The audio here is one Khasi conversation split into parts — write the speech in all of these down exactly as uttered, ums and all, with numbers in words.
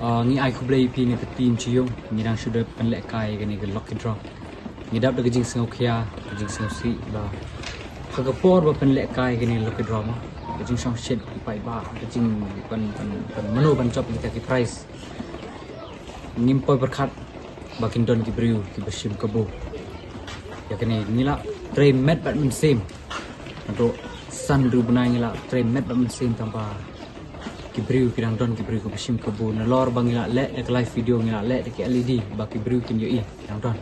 Ah, ngi ai khublei ïa phi na ka team Chi Yung, ngi dang shu dep pynlehkai kane ka lucky draw. Ngi dap da ka jingsngewkhia, ka jingsngewsih ba ha ka por ba pynlehkai kane lucky draw mo, ka jingshongshit ki paidbah, ka jing ban ban ban mano ban jop kita ki prize. Ngim poi pyrkhat ba kin don ki briew kiba shim kabu. Ïa kane ngi la trei met bad mynsiem. Naduh san hynriew bnai ngi la trei met bad mynsiem tang ba ki briew ki dang don ki briew kiba shim kabu. Nalor ba ngi la leh da ka live video, ngi la leh da ki L E D ba ki briew kin ïohi ki dang don.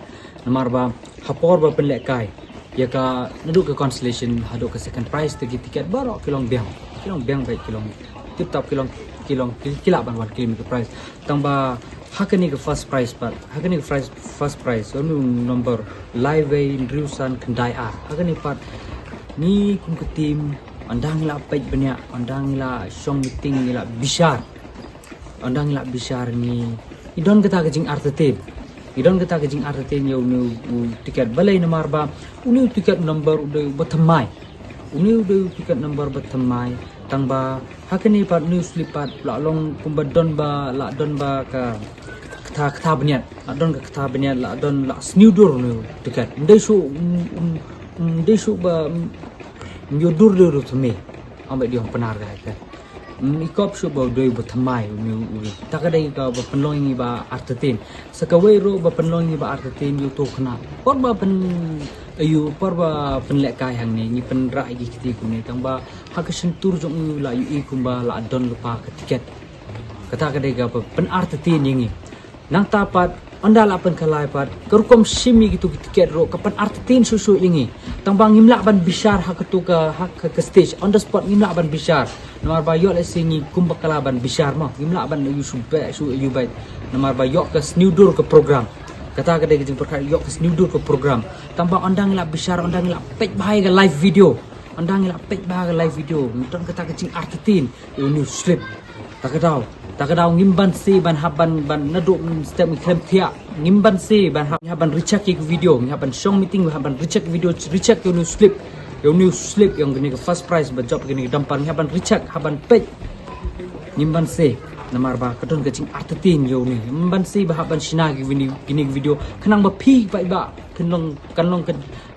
Namar ba ha por ba pynlehkai ïa ka, naduh ka consolation haduh ka second prize, te ki tiket baroh ki long biang, ki long biang bad ki long tip top, ki long, ki long ki, ki lah ban wan claim ïa ka prize. Tang ba ha kane ka first prize pat, ha kane ka first, first prize, u number lai wei hynriew san khyndai ar. Ha kane pat ngi kum ka team, ynda ngi la peit bniah, ynda ngi la shong meeting, ngi la bishar, ynda ngi la bishar, ngi, ngi don kata ka jingartatien, ngi don kata ka jingartatien ïa une u tiket. Balei? Namar ba une u tiket number u dei uba thymmai, une u dei u tiket number ba thymmai. Tang ba ha kane pat une u slip pat la long kumba don ba, la don ba ka kata, kata bniat, la don ka kata bniat, la don, la sniew dur une u tiket. Ym dei shuh, ym, ym, ym dei shuh ba, ym, ym ïoh dur, dur, dur thymmai. Ong bad ïa u Pnar ka, ka. Ym, i kop shuh ba u dei uba thymmai une u, u. Kata ka dei kaba pynlong ïa ngi ba artatien. Sa kawei ruh ba pynlong ïa ngi ba artatien, ïa uto u khynnah, por ba pyn, ïa u, por ba pynlehkai hangne, ngi pynrah ïa ki kti kumne, tang ba ha ka shyntur jong u la ïohi kumba la don lypa ka tiket. Kata ka dei kaba pynartatien ïa ngi. Nangta pat, ynda la pynkhalai pat, ka rukom shim ïa kito ki tiket ruh ka pynartatien shuh shuh ïa ngi. Tang ba ngim lah ban bishar ha kato ka, ha ka, ka stage, on the spot ngim lah ban bishar. Namar ba ïoh lehse ngi kumba kylla ban bishar mo, ngim lah ban ïa u shu beh, shu ïa u beh. Namar ba ïoh ka sniew dur ka program. Kata ka dei ka jingpyrkhat, ïoh ka sniew dur ka program. Tang ba ynda ngi la bishar, ynda ngi la peit bha ïa ka live video, ynda ngi la peit bha ïa ka live video, ngi don kata ka jingartatien ïa une u slip. Ta ka daw, ta ka daw ngim banse ban hap ban, ban naduh step ngi khlem thiah, ngim banse ban hap, ngi hap ban recheck ïa ka video, ngi hap ban shong meeting, ngi hap ban recheck video, recheck ïa une u slip, ïa une u slip, ïa kane ka first prize ba jop ïa kane ka dumper, ngi hap ban recheck, hap ban peit. Ngim banse, namar ba ka don ka jingartatien ïa une. Ngim banse ba hap ban shna ïa kine, kine ki video, khnang ba phi paidbah, kan long, kan long ka,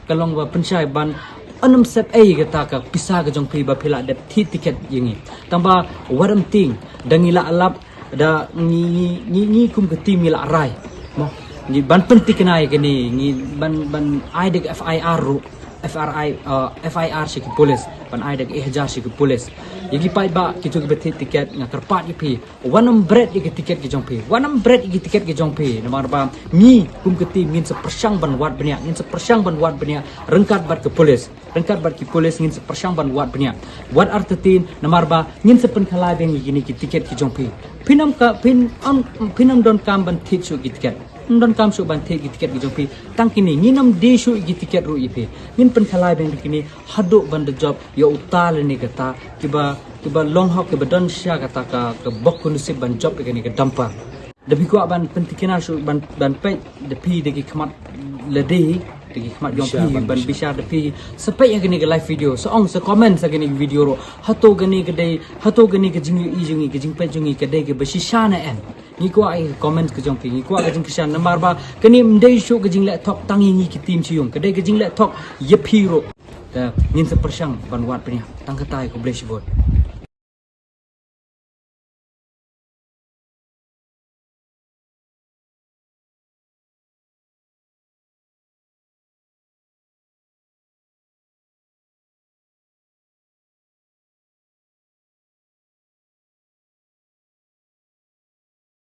ka long ba pynshai ban, ym sep ei kata ka pisa ka jong phi ba phi la dep thied tiket ïa ngi. Tang ba wat ym tieng, da ngi la lap, da ngi, ngi, ngi, ngi kum ka team ngi la rai, mo, ngi ban pynthikna ïa kane, ngi ban, ban ai da ka F I R ruh, F R I, uh, F I R sha ki pulit, ban ai da ka E hajar sha ki pulit. Ïa ki paidbah kito kiba thied tiket, nga kyrpad ïa phi, wat nym bret ïa ki tiket ki jong phi, wat nym bret ïa ki tiket ki jong phi. Namar ba ngi kum ka team ngin sa pyrshang ban wad bniah, ngin sa pyrshang ban wad bniah ryngkat bad ka pulit, ryngkat bad ki pulit ngin sa pyrshang ban wad bniah. Wat artatien, namar ba ngin sa pynkhalai biang ïa kine ki tiket ki jong phi. Phin ym ka, phin ym, phin ym donkam ban thied shuh ki tiket, ym donkam shuh ban thied ki tiket ki jong phi. Tang kine, ngin ym die shuh ïa ki tiket ruh ïa phi. Ngin pynkhalai biang ïa kine haduh ban da jop ïa uta lane kata kiba, kiba long hok, kiba don sha kata ka, ka bok ka nusip ban jop ïa kane ka dumper. Da phi kwah ban pynthikna shuh, ban, ban peit da phi da ki khmat lade, da ki khmat jong phi, ban bishar da phi, sa peit ïa kane ka live video, sa ong, sa comment sha kane ka video ruh. Hato kane ka dei, hato kane ka jingïohi jong ngi, ka jingpeit jong ngi ka dei kaba shisha ne em? Ngi kwah ïa ka comment ka jong phi, ngi kwah ka jingkyrshan, namar ba kane ym dei shuh ka jingleh thok tang ïa ngi ki team Chi Yung, ka dei ka jingleh thok ïa phi ruh. Te ngin sa pyrshang ban wad bniah. Tang katai, khublei shibun.